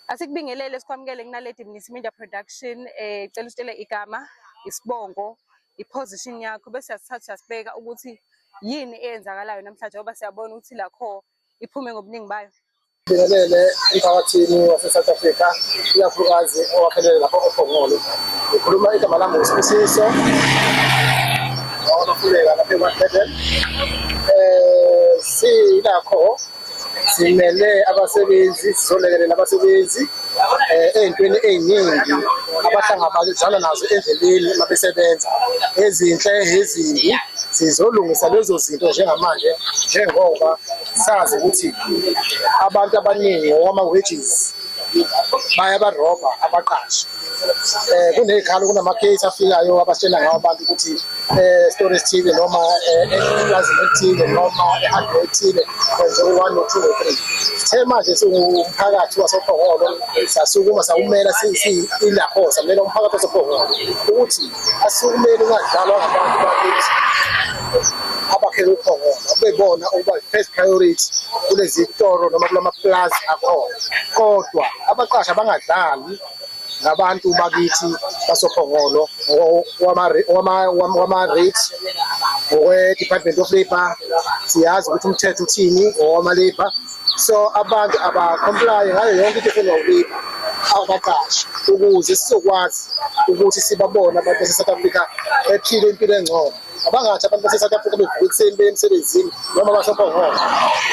Asikubingelele, sikwamukele kuNaledi Mnisi Media Production. Cela usitshele igama, isibongo, i-position yakho, bese siyasithatha siyasibeka ukuthi yini eyenzakalayo namhlanje, ngoba siyabona ukuthi lakho iphume ngobuningi bayo. Bingelele emphakathini wase-South Africa, ikakhulukazi owakhelele lapho oPhongolo. Ngikhuluma, igama lami nguSibusiso waMafuleka lapha eKwaDurban. Silakho simele abasebenzi, sizolekelela abasebenzi ey'ntweni ey'ningi abahlangabezana nazo endleleni uma besebenza, ezinhle, ezimbi. Sizolungisa lezo zinto njengamanje, njengoba sazi ukuthi abantu abaningi ngokwama-wages bayabarobha abaqashi. Kuney'khalo, kunama-case afikayo abasitshela ngawo abantu ukuthi esitolo esithile noma eplazini elithile noma e-hardware ethile kwenzeka u-one, no-two, no-three. Sithe manje siwumphakathi wasoPhongolo sasukuma sawumela ilapho samela umphakathi wasoPhongolo ukuthi asukumele ungadlalwa ngabantu bakithi abakhele uPhongolo, kubebona ukuba first priority kulezi toro noma kulama plaza akhona, kodwa abaqashi abangadlali ngabantu bakithi basoPhongolo ngokwama-rate, ngokwe-Department of Labour. Siyazi ukuthi umthetho uthini ngokwama-labour, so abantu aba-comply ngayo yonke into efunwa u-labour, abaqashi, ukuze sizokwazi ukuthi sibabone abantu base-South Africa bephile impilo engcono. Abangathi abantu base-South Africa bevuka ekuseni beye emsebenzini noma basoPhongolo,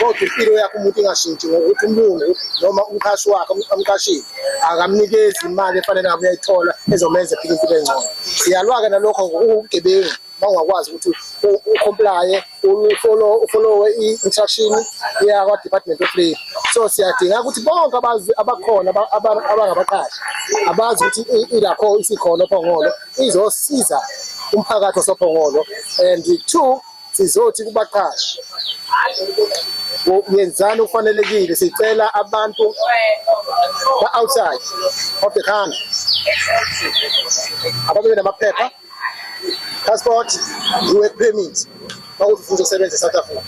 kodwa impilo yakhe umuntu ingashintshi ngokuthi umlungu noma umqashi wakhe amqashile akamnikezi imali efanele ngabe uyayithola ezomenza ephile impilo engcono. Siyalwa-ke nalokho ngokuwubugebengu uma ungakwazi ukuthi u-complye, ufollowe i-instruction yakwa-Department of Labour. So siyadinga ukuthi bonke abazi abakhona abangabaqashi abazi ukuthi ilakho isikhona oPhongolo izosiza umphakathi wasoPhongolo. And two, sizothi kubaqashi, yenzani okufanelekile. Sicela abantu ba-outside of the country ababe namaphepha, passport, i-work permit, bakuthi ufuna uzosebenza e-South Africa,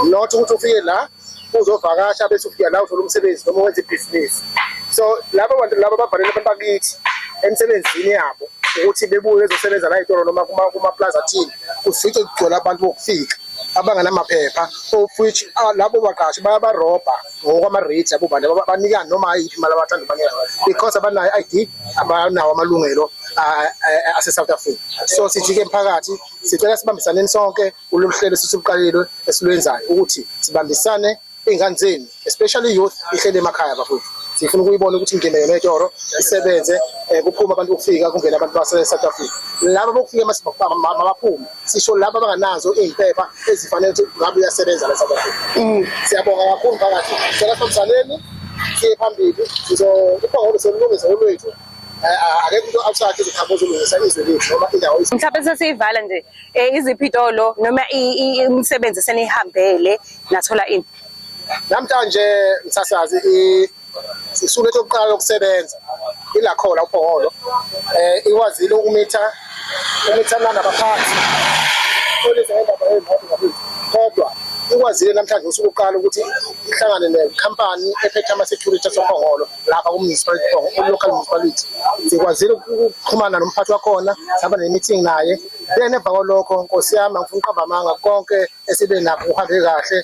not ukuthi ufike la uzovakasha bese ufika la uthola umsebenzi noma wenza ibhizinisi. So laba bantu laba bavalele abantu bakithi emsebenzini yabo ukuthi bebuye bezosebenza la ey'tolo noma kuma-plaza athile, ufice kugcwele abantu bokufika abangenamaphepha, of which labo baqashi bayabarobha ngokwama-rates abo bantu banika noma ayiphi imali abathanda ukubanika because abanayo i-ID, abanawo amalungelo ase-South Africa. So sithi-ke emphakathi, sicela sibambisaneni sonke kulolu hlelo esisuqalile esilwenzayo ukuthi sibambisane. Iy'ngane zenu, especially youth, ihleli emakhaya bafowethu, sifuna ukuyibona ukuthi ingene yona etoro isebenze, kuphume abantu bokufika, kungene abantu base-South Africa. Laba bokufika mabaphume, sisho laba abanganazo iy'mpepha ezifanele ukuthi ngabe uyasebenza la e-South Africa. Siyabonga kakhulu mphakathi, sicela sibambisaneni siye phambili. UPhongolo solulungise olwethu. Akekho umuntu outside ezohamba ozolungisa izwe lethu noma indawo. Mhlawumbe sesiyivala nje, iziphi itolo noma imisebenzi esenihambele nathola ini? Namhlanje, msasazi, isuku lethu lokuqala lokusebenza ilakhola uPhongolo. Ikwazile ukumithana nabaphathi olise ngendaba yey'moto ngakithi, kodwa ikwazile namhlanje usuku lokuqala ukuthi ihlangane nekhampani ephethe ama-security asoPhongolo lapha ku-municipality, local municipality. Sikwazile ukuxhumana nomphathi wakhona, saba ne-meeting naye. Then emva kwalokho, nkosi yami, angifuni uqamba amanga, konke esibe nakho kuhambe kahle.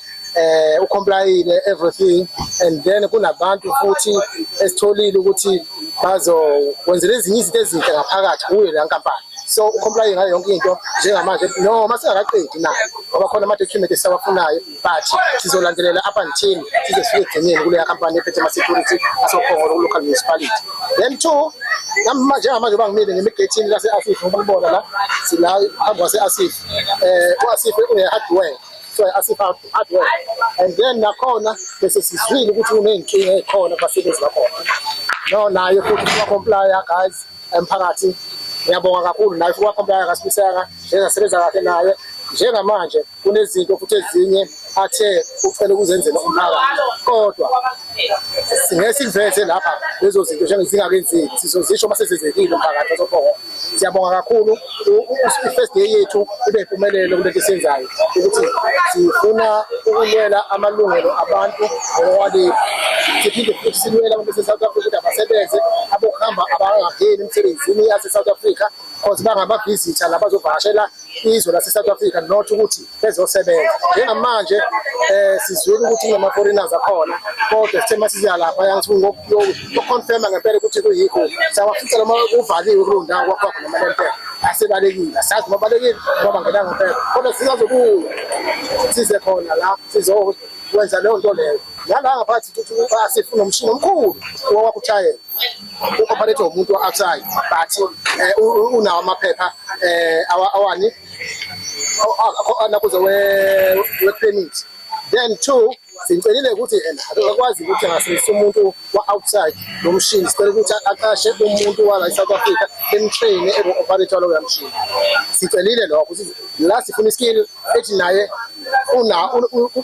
Ucomplyile everything, and then kunabantu futhi esitholile ukuthi bazokwenzela ezinye izinto ezinhle ngaphakathi kuyo leya nkampani. So ucomply ngayo yonke into njengamanje, noma singakaqedi nayo ngoba khona ama-document esisawafunayo, but sizolandelela up until size sifike ekugcineni kuleya kampani ephethe ama-security asoPhongolo ku-local municipality. Then two, njengamanje bangimile ngimi egeyithini lase-Asif, ngoba ngibona la sila phambi kwase-Asif. U-Asif une-hardware, so i-Asif Hardware, and then nakhona bese sizwile ukuthi kuney'nkinga ey'khona kubasebenzi bakhona. No, naye futhi kuya-complya, guys. Emphakathi, ngiyabonga kakhulu, naye futhi wa-complya, kasibiseka njengasebenza kahle naye. Njengamanje kunezinto futhi ezinye Athe ucela ukuzenzela umphakathi, kodwa singeke sikuveze lapha lezo zinto njengezingakenzeki, sizozisho uma sezenzekile. Umphakathi wasoPhongolo, siyabonga kakhulu. I-first day yethu ibe impumelelo kulento esiyenzayo, ukuthi sifuna ukulwela amalungelo abantu ngokwaleli, siphinde futhi silwela abantu base-South Africa ukuthi abasebenze, abokuhamba abangangeni emsebenzini yase-South Africa, cause bangama-visitor labazovakashela izwe lase-South Africa, not ukuthi bezosebenza. Njengamanje sizwile ukuthi kunama-foreigners akhona, kodwa sithe masiziya lapha yokuconfirma ngempela ukuthi kuyikho, sawafica noma kuvaliwe kuleyo ndawo, kwakhiwa khona amalempela, asebalekile. Asazi noma balekile noma bangenanga ngempela, kodwa sisazobuya size khona la sizokwenza leyo nto leyo. Nala ngaphakathi ukuthi asifuna umshini omkhulu owakutshayela u-operate umuntu outside, but unawo amaphepha awani nakuze work permit. Then two, sicelile ukuthi ena akakwazi ukuthi angasebenzisa umuntu wa-outside lo mshini. Sicela ukuthi aqashe umuntu wala e-South Africa, bemtrain ebo-operator loya mshini. Sicelile lokho ukuthi la sifuna iskill ethi naye una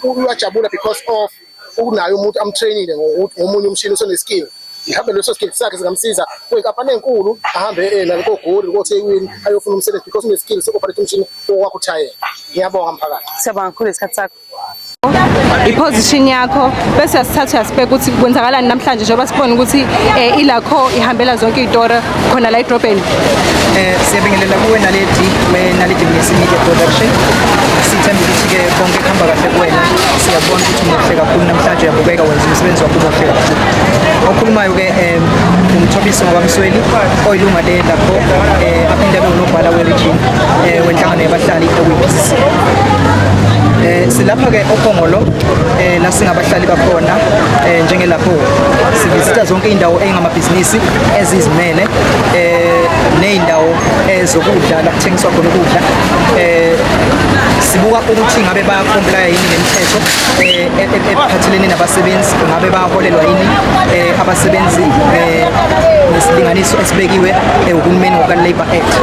uyajabula because of unayo umuntu amtrainile ngomunye umshini, usone-skill. Mhlawumbe leso skill sakhe singamsiza kwinkampani enkulu, ahambe nakoGoli, koThekwini, ayofuna umsebenzi because une-skill soku-operate umshini owakutshayela. Ngiyabonga, mphakathi. Siyabonga kakhulu isikhathi sakho. I-position yakho, bese yasithatha uyasibheka ukuthi kwenzakalani namhlanje, njengoba sibona ukuthi ilakho ihambela zonke iy'toro khona la edrobheni. Siyabingelela kuwe Naledi, we-Naledi Mnisi Media Production. Sithemba ukuthi-ke konke kuhamba kahle kuwena. Siyabona ukuthi umuhle kakhulu namhlanje, uyabukeka, wenza umsebenzi wakho umuhle kakhulu. Okhulumayo-ke umthobisi ngwakamsweli, oyilunga le-LACO, aphinde abe unobhala we-region wenhlangano yabahlali okuyi-PCC. Silapha-ke oPhongolo, la singabahlali bakhona njengelapho sivisitha zonke indawo engamabhizinisi ezizimele ney'ndawo ezokudla la kuthengiswa khona ukudla. Sibuka ukuthi ngabe bayacomplya yini nemithetho ephathelene nabasebenzi, ngabe bayaholelwa yini abasebenzi ngesilinganiso esibekiwe uhulumeni ngoka-Labour Act.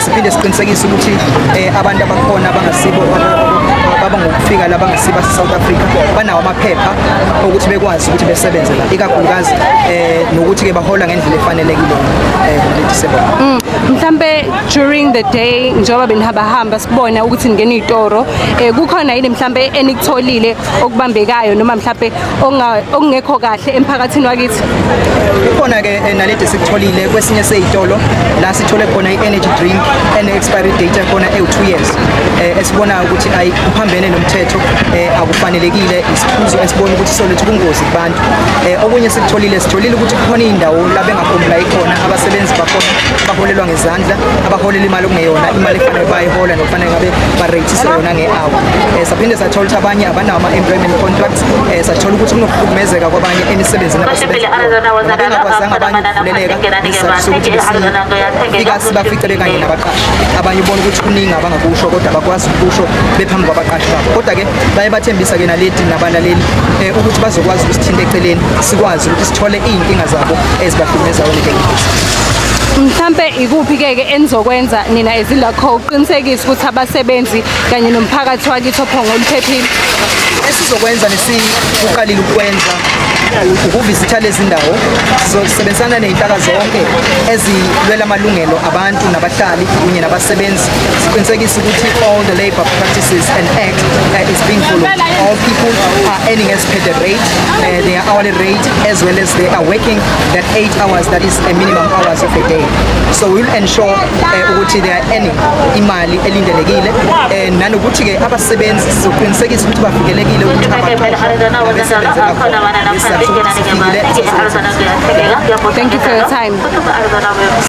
Siphinde siqinisekise ukuthi abantu abakhona abangasibo baba ngokufika la, bangasibo South Africa, banawo amaphepha ukuthi bekwazi ukuthi besebenze la, ikakhulukazi nokuthi-ke bahola ngendlela efanelekile. Lady Sebo. Mhlambe during the day, njengoba benihamba hamba, sibona ukuthi ningena iy'toro, kukhona yini mhlambe enikutholile okubambekayo noma mhlambe okungekho kahle emphakathini wakithi? Kukhona-ke naledi sikutholile kwesinye sey'tolo la sithole khona i-energy drink ene-expiry date yakhona ewu-2 years, esibonayo ukuthi ayi, kuphambene nomthetho, akufanelekile, isiphuzo esibona ukuthi soletha ubungozi kubantu. Okunye sikutholile, sitholile ukuthi kukhona iy'ndawo la bengacomply khona, abasebenzi bakhona baholelwa ngezandla, abaholela imali okungeyona imali efanele bayihola nokufanele ngabe bareyithise yona nge-hour. Saphinde sathola ukuthi abanye abanawo ama-employment contracts. Sathola ukuthi kunokuhlukumezeka kwabanye emisebenzini abasebenza kuwona. Bengakwazanga abanye ukuvuleleka ngesizathu sokuthi besifika sibafice bekanye nabaqashi. Abanye ubona ukuthi kuningi abangakusho, kodwa abakwazi ukusho bephambi kwabaqashi babo. Kodwa-ke baye bathembisa-ke naledi nabalaleli ukuthi bazokwazi ukusithinta eceleni, sikwazi ukuthi sithole iy'nkinga zabo ezibahlukumezayo on a daily basis. Mhlambe ikuphi-ke ke enizokwenza nina ezilakho ukuqinisekisa ukuthi abasebenzi kanye nomphakathi wakithi oPhongolo uphephile? Esizokwenza nesikuqalile ukwenza ukuvisitha lezi ndawo. Sizosebenzisana ney'nhlaka zonke ezilwela amalungelo abantu nabahlali kunye nabasebenzi, siqinisekise ukuthi all the labor practices and act is being followed, all people are earning as per the rate, their hourly rate, as well as they are working that 8 hours, that is a minimum hours of a day. So we will ensure ukuthi they are earning imali elindelekile, nanokuthi-ke abasebenzi sizoqinisekisa ukuthi bavikelekile, ukuthi abaxoshwa besebenzela khona ngesizathu sokuthi sifikile sasebenzisa. Thank you for your time.